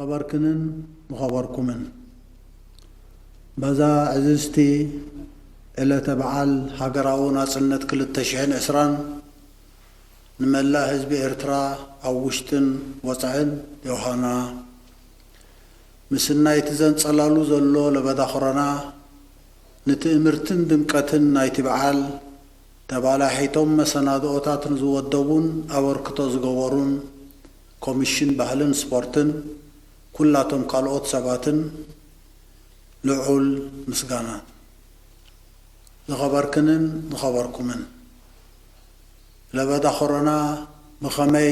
ዝኸበርክንን ዝኸበርኩምን፣ በዛ ዕዝዝቲ ዕለተ በዓል ሃገራዊ ናጽነት ክልተ ሽሕን ዕስራን ንመላእ ህዝቢ ኤርትራ ኣብ ውሽጥን ወጻእን ዮሃና፣ ምስናይ እቲ ዘንጸላሉ ዘሎ ለበዳ ኮሮና፣ ንትእምርትን ድምቀትን ናይቲ በዓል ተባላሒቶም መሰናድኦታት ንዝወደቡን ኣበርክቶ ዝገበሩን ኮሚሽን ባህልን ስፖርትን፣ ኩላቶም ካልኦት ሰባትን ልዑል ምስጋና። ዝኸበርክንን ዝኸበርኩምን፣ ለበዳ ኮሮና ብኸመይ፣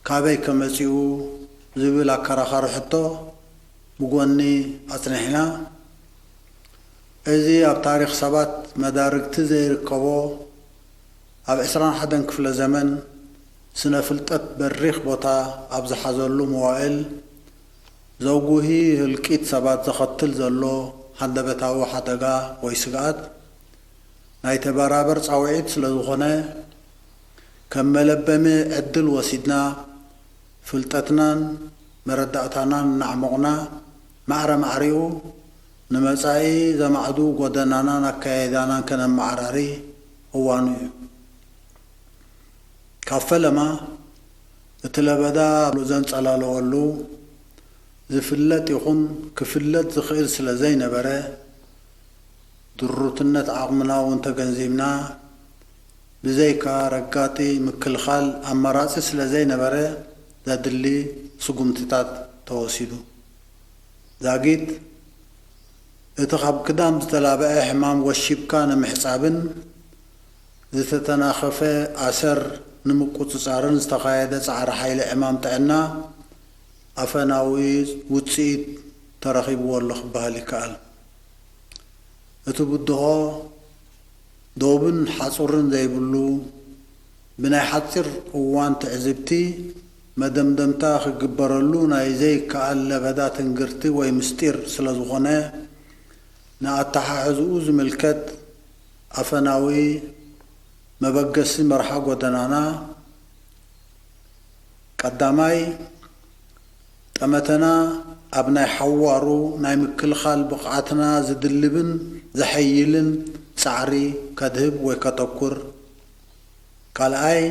ካበይ ከመጺኡ ዝብል ኣከራኻሪ ሕቶ ብጎኒ ኣጽኒሕና፣ እዚ ኣብ ታሪኽ ሰባት መዳርግቲ ዘይርከቦ፣ ኣብ ዕስራን ሓደን ክፍለ ዘመን ስነ ፍልጠት በሪኽ ቦታ ኣብ ዝሓዘሉ መዋእል፣ ዘጉሂ ህልቂት ሰባት ዘኸትል ዘሎ ሃንደበታዊ ሓደጋ ወይ ስግኣት፣ ናይ ተበራበር ጻውዒት ስለ ዝኾነ፣ ከም መለበሚ ዕድል ወሲድና፣ ፍልጠትናን መረዳእታናን እናዕሞቕና፣ ማዕረ ማዕሪኡ ንመጻኢ ዘማዕዱ ጎደናናን ኣካያይዳናን ከነመዓራሪ እዋኑ እዩ። ካብ ፈለማ እቲ ለበዳ ዘንጸላለወሉ፣ ዝፍለጥ ይኹን ክፍለጥ ዝኽእል ስለ ዘይነበረ፣ ድሩትነት ዓቕምና እውን ተገንዚብና፣ ብዘይካ ረጋጢ ምክልኻል ኣማራጺ ስለ ዘይነበረ፣ ዘድሊ ስጉምትታት ተወሲዱ። ዛጊት እቲ ካብ ክዳን ዝተላብዐ ሕማም ወሺብካ ንምሕጻብን ዝተተናኸፈ ኣሰር ንምቁጽጻርን ዝተኻየደ ጻዕሪ ሓይሊ ዕማም ጥዕና ኣፈናዊ ውጽኢት ተረኺብዎ ኣሎ ክበሃል ይከኣል። እቲ ብድሆ ዶብን ሓጹርን ዘይብሉ፣ ብናይ ሓጺር እዋን ትዕዝብቲ መደምደምታ ክግበረሉ ናይ ዘይከኣል ለበዳ ትንግርቲ ወይ ምስጢር ስለ ዝኾነ፣ ንኣተሓሕዝኡ ዝምልከት ኣፈናዊ መበገሲ መርሓ ጎደናና፣ ቀዳማይ፣ ጠመተና ኣብ ናይ ሓዋሩ ናይ ምክልኻል ብቕዓትና ዝድልብን ዘሐይልን ጻዕሪ ከድህብ ወይ ከተኩር። ካልኣይ፣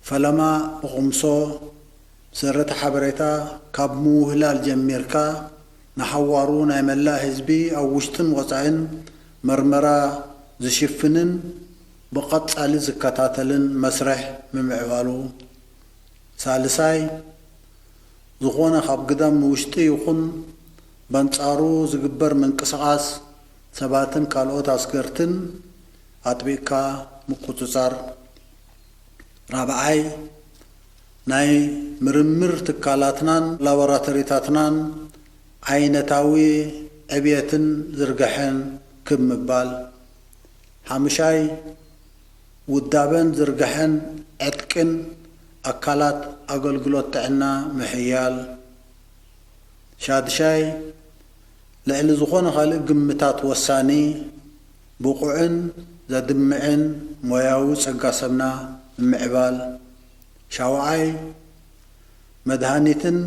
ፈለማ ብኹምሶ ሰረተ ሓበሬታ ካብ ምውህላል ጀሚርካ፣ ንሓዋሩ ናይ መላእ ህዝቢ ኣብ ውሽጥን ወጻኢን መርመራ ዝሽፍንን ብቐጻሊ ዝከታተልን መስርሕ ምምዕባሉ። ሳልሳይ፣ ዝኾነ ካብ ግዳም ንውሽጢ ይኹን በንጻሩ ዝግበር ምንቅስቓስ ሰባትን ካልኦት ኣስገርትን ኣጥቢቕካ ምቁጽጻር። ራብዓይ፣ ናይ ምርምር ትካላትናን ላቦራቶሪታትናን ዓይነታዊ ዕብየትን ዝርግሐን ክብ ምባል። ሓሙሻይ፣ ውዳበን ዝርግሐን ዕጥቅን ኣካላት ኣገልግሎት ጥዕና ምሕያል። ሻድሻይ፣ ልዕሊ ዝኾነ ካልእ ግምታት ወሳኒ፣ ብቑዕን ዘድምዕን ሞያዊ ጸጋ ሰብና ምምዕባል። ሻውዓይ፣ መድሃኒትን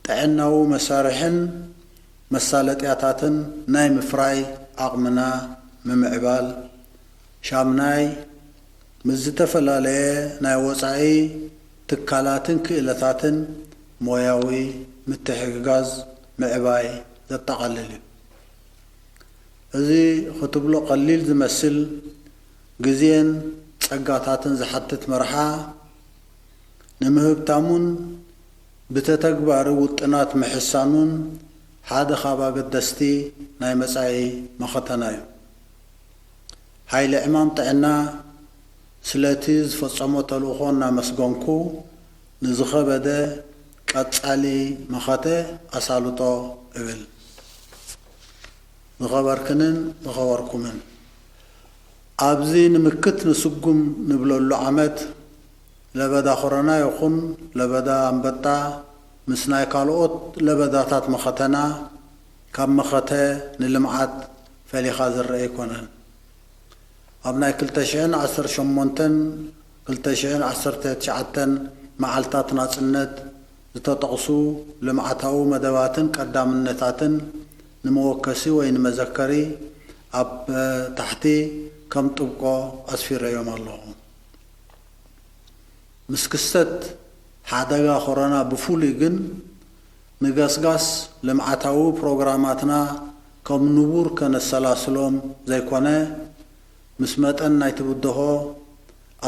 ጥዕናዊ መሳርሕን መሳለጥያታትን ናይ ምፍራይ ዓቕምና ምምዕባል። ሻምናይ፣ ምስ ዝተፈላለየ ናይ ወጻኢ ትካላትን ክእለታትን ሞያዊ ምትሕግጋዝ ምዕባይ ዘጠቓልል እዩ። እዚ ክትብሎ ቀሊል ዝመስል፣ ግዜን ጸጋታትን ዝሓትት መርሓ፣ ንምህብታሙን ብተተግባሪ ውጥናት ምሕሳኑን ሓደ ካብ ኣገደስቲ ናይ መጻኢ መኸተና እዩ። ሓይሊ ዕማም ጥዕና ስለቲ ዝፈጸሞ ተልእኾ እናመስገንኩ፣ ንዝኸበደ ቀጻሊ መኸተ ኣሳልጦ እብል። ዝኸበርክንን ዝኸበርኩምን፣ ኣብዚ ንምክት ንስጉም ንብለሉ ዓመት፣ ለበዳ ኮሮና ይኹን ለበዳ ኣንበጣ ምስ ናይ ካልኦት ለበዳታት መኸተና፣ ካብ መኸተ ንልምዓት ፈሊኻ ዝረአ ኣይኮነን። ኣብ ናይ ክልተ ሽሕን ዓሰርተ ሸሞንተን ክልተ ሽሕን ዓሰርተ ትሽዓተን መዓልታት ናጽነት፣ ዝተጠቕሱ ልምዓታዊ መደባትን ቀዳምነታትን ንመወከሲ ወይ ንመዘከሪ ኣብ ታሕቲ ከም ጥብቆ ኣስፊረዮም ኣለኹ። ምስ ክስተት ሓደጋ ኮሮና ብፍሉይ ግን ንገስጋስ ልምዓታዊ ፕሮግራማትና ከም ንቡር ከነሰላስሎም ዘይኮነ፣ ምስ መጠን ናይቲ ብድሆ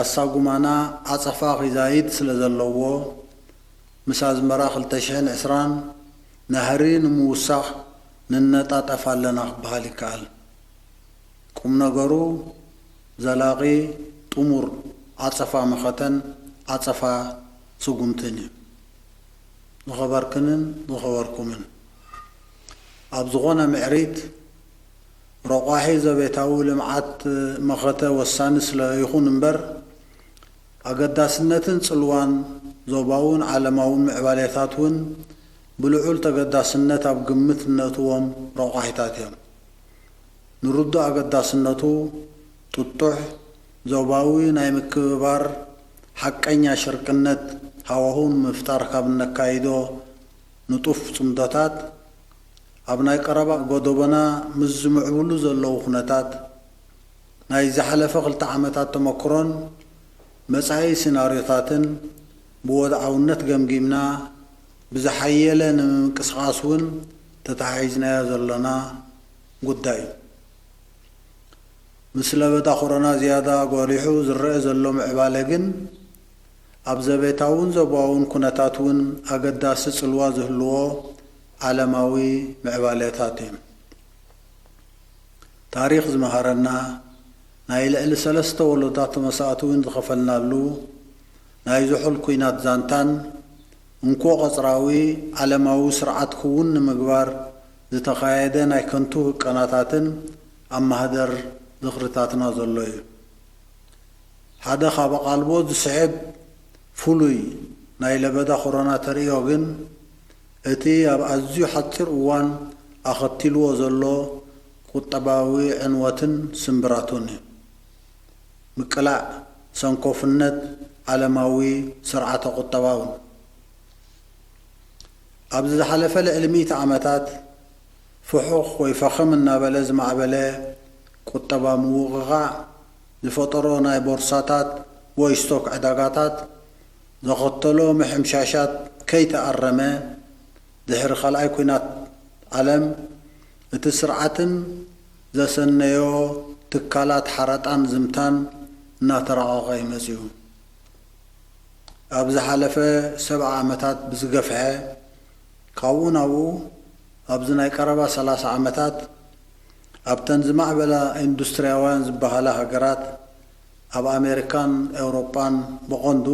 ኣሳጉማና ዓጸፋ ኺዛይድ ስለ ዘለዎ፣ ምስ ኣዝመራ ክልተ ሽሕን ዕስራን ናህሪ ንምውሳኽ ንነጣጠፍ ኣለና ክበሃል ይከኣል። ቁም ነገሩ ዘላቒ ጥሙር ዓጸፋ መኸተን ዓጸፋ ስጉምትን እዩ። ዝኸበርክንን ዝኸበርኩምን፣ ኣብ ዝኾነ ምዕሪት ረቋሒ ዘቤታዊ ልምዓት መኸተ ወሳኒ ስለ ይኹን እምበር፣ ኣገዳስነትን ጽልዋን ዞባውን ዓለማውን ምዕባሌታት እውን ብልዑል ተገዳስነት ኣብ ግምት እነእትዎም ረቋሒታት እዮም። ንርዱእ ኣገዳስነቱ ጥጡሕ ዞባዊ ናይ ምክብባር ሓቀኛ ሽርክነት ሃዋሁ ንምፍጣር ካብ እነካይዶ ንጡፍ ጽምዶታት፣ ኣብ ናይ ቀረባ ጎደቦና ምስ ዝምዕብሉ ዘለዉ ኩነታት፣ ናይ ዝሓለፈ ክልተ ዓመታት ተመክሮን መጻኢ ሲናርዮታትን ብወድዓውነት ገምጊምና፣ ብዝሓየለ ንምንቅስቓስ እውን ተተሓሒዝናዮ ዘሎና ጉዳይ እዩ። ምስ ለበዳ ኮሮና ዝያዳ ጎሊሑ ዝረአ ዘሎ ምዕባለ ግን፣ ኣብ ዘቤታውን ዞባውን ኩነታት እውን ኣገዳሲ ጽልዋ ዝህልዎ ዓለማዊ ምዕባለታት እዩ። ታሪኽ ዝመሃረና፣ ናይ ልዕሊ ሰለስተ ወለዶታት መስዋእቲ እውን ዝኸፈልናሉ፣ ናይ ዝሑል ኲናት ዛንታን እንኮ ቀጽራዊ ዓለማዊ ስርዓት ክውን ንምግባር ዝተኻየደ ናይ ከንቱ ህቀናታትን ኣብ ማህደር ዝኽርታትና ዘሎ እዩ። ሓደ ካብ ኣቓልቦ ዝስሕብ ፍሉይ ናይ ለበዳ ኮሮና ተርእዮ ግን፣ እቲ ኣብ ኣዝዩ ሓጺር እዋን ኣኸቲልዎ ዘሎ ቁጠባዊ ዕንወትን ስምብራቱን እዩ። ምቅላዕ ሰንኮፍነት ዓለማዊ ስርዓተ ቁጠባውን። ኣብዚ ዝሓለፈ ልዕሊ ሚእቲ ዓመታት ፍሑኽ ወይ ፈኸም እናበለ ዝማዕበለ ቁጠባ ምውቕቓዕ ዝፈጠሮ ናይ ቦርሳታት ወይ ስቶክ ዕዳጋታት ዘኸተሎ ምሕምሻሻት ከይተኣረመ፣ ድሕሪ ካልኣይ ኲናት ዓለም እቲ ስርዓትን ዘሰነዮ ትካላት ሓረጣን ዝምታን እናተራቐቐ እዩ መጺኡ። ኣብ ዝሓለፈ ሰብዓ ዓመታት ብዝገፍሐ፣ ካብኡ ናብኡ ኣብዚ ናይ ቀረባ ሰላሳ ዓመታት ኣብተን ዝማዕበላ ኢንዱስትርያውያን ዝበሃላ ሃገራት፣ ኣብ ኣሜሪካን ኤውሮጳን ብቐንዱ፣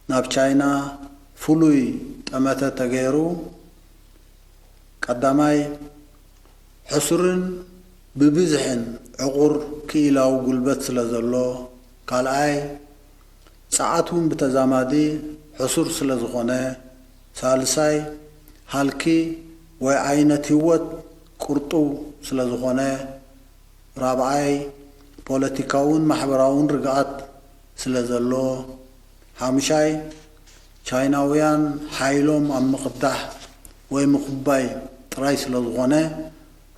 ናብ ቻይና ፍሉይ ጠመተ ተገይሩ፣ ቀዳማይ፣ ሕሱርን ብብዝሕን ዕቑር ክኢላዊ ጉልበት ስለ ዘሎ፣ ካልኣይ፣ ጸዓት እውን ብተዛማዲ ሕሱር ስለ ዝኾነ፣ ሳልሳይ፣ ሃልኪ ወይ ዓይነት ህይወት ቅርጡው ስለ ዝኾነ፣ ራብዓይ፣ ፖለቲካውን ማሕበራውን ርግኣት ስለ ዘሎ፣ ሓሙሻይ፣ ቻይናውያን ሓይሎም ኣብ ምቕዳሕ ወይ ምኹባይ ጥራይ ስለ ዝኾነ፣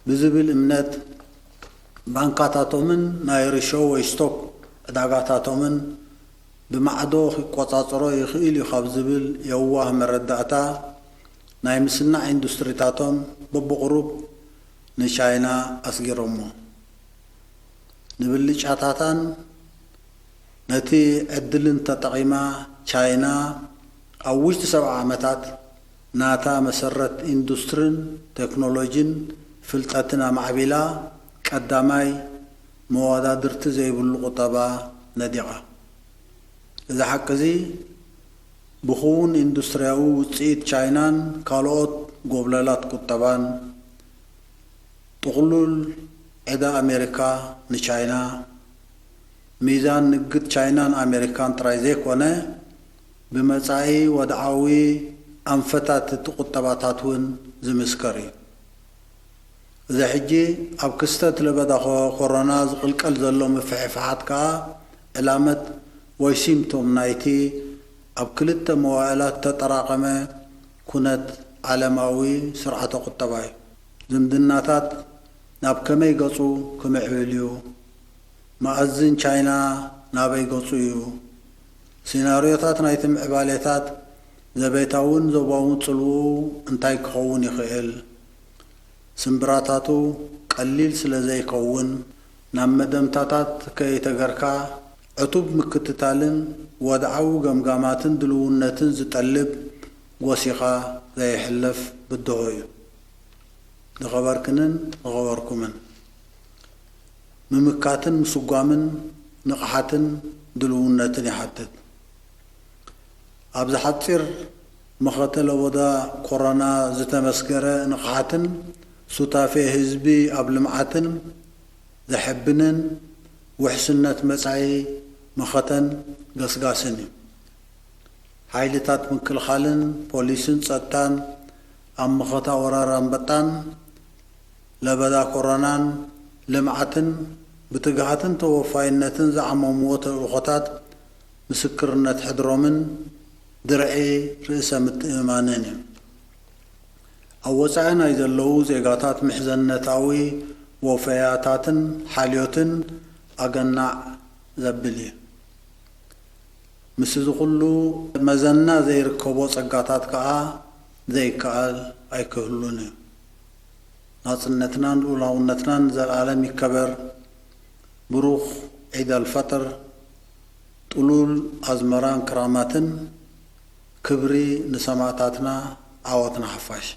ብዝብል እምነት፣ ባንካታቶምን ናይ ርሾ ወይ ስቶክ ዕዳጋታቶምን ብማዕዶ ክቆጻጸሮ ይኽእል እዩ ካብ ዝብል የዋህ መረዳእታ፣ ናይ ምስናዕ ኢንዱስትሪታቶም በብቕሩብ ንቻይና ኣስጊሮሞ። ንብልጫታታን ነቲ ዕድልን ተጠቒማ፣ ቻይና ኣብ ውሽጢ ሰብዓ ዓመታት ናታ መሰረት ኢንዱስትርን ቴክኖሎጂን ፍልጠትን ኣማዕቢላ፣ ቀዳማይ መወዳድርቲ ዘይብሉ ቁጠባ ነዲቓ። እዚ ሓቂ እዚ ብኽውን ኢንዱስትርያዊ ውጽኢት ቻይናን ካልኦት ጎብለላት ቁጠባን፣ ጥቕሉል ዕዳ ኣሜሪካ ንቻይና፣ ሚዛን ንግድ ቻይናን ኣሜሪካን ጥራይ ዘይኮነ፣ ብመጻኢ ወድዓዊ ኣንፈታት እቲ ቁጠባታት እውን ዝምስከር እዩ። እዚ ሕጂ ኣብ ክስተት ለበዳ ኮ-፣ ኮሮና ዝቕልቀል ዘሎ ምፍሕፋሓት ከኣ ዕላመት ወይ ሲምቶም ናይቲ ኣብ ክልተ መዋእላት ተጠራቐመ ኩነት ዓለማዊ ስርዓተ ቁጠባ እዩ። ዝምድናታት ናብ ከመይ ገጹ ክምዕብል እዩ? መኣዝን ቻይና ናበይ ገጹ እዩ? ሲናርዮታት ናይቲ ምዕባሌታት ዘቤታውን ዞባውን ጽልውኡ እንታይ ክኸውን ይኽእል? ስምብራታቱ ቀሊል ስለ ዘይከውን፣ ናብ መደምታታት ከይተገርካ ዕቱብ ምክትታልን ወድዓዊ ገምጋማትን ድልውነትን ዝጠልብ ጎሲኻ ዘየሕልፍ ብድሆ እዩ። ዝኸበርክንን ዝኸበርኩምን፣ ምምካትን ምስጓምን ንቕሓትን ድልውነትን ይሓትት። ኣብዚ ሓጺር መኸተ ለበዳ ኮሮና ዝተመስገረ ንቕሓትን ሱታፌ ህዝቢ ኣብ ልምዓትን ዘሐብንን ውሕስነት መጻኢ መኸተን ገስጋስን እዩ። ሓይልታት ምክልኻልን ፖሊስን ጸጥታን ኣብ መኸታ ወራር ኣንበጣን ለበዳ ኮሮናን ልምዓትን ብትግሃትን ተወፋይነትን ዝዓመምዎ ተልእኾታት ምስክርነት ሕድሮምን ድርዒ ርእሰ ምትእምማንን እዩ። ኣብ ወጻኢ ናይ ዘለዉ ዜጋታት ምሕዘነታዊ ወፈያታትን ሓልዮትን ኣገናዕ ዘብል እዩ። ምስ እዚ ኩሉ መዘና ዘይርከቦ ጸጋታት ከኣ ዘይከኣል ኣይክህሉን እዩ። ናጽነትናን ልኡላውነትናን ንዘለኣለም ይከበር። ብሩኽ ዒድ ኣልፈጥር፣ ጥሉል ኣዝመራን ክራማትን፣ ክብሪ ንሰማእታትና፣ ዓወት ንሓፋሽ።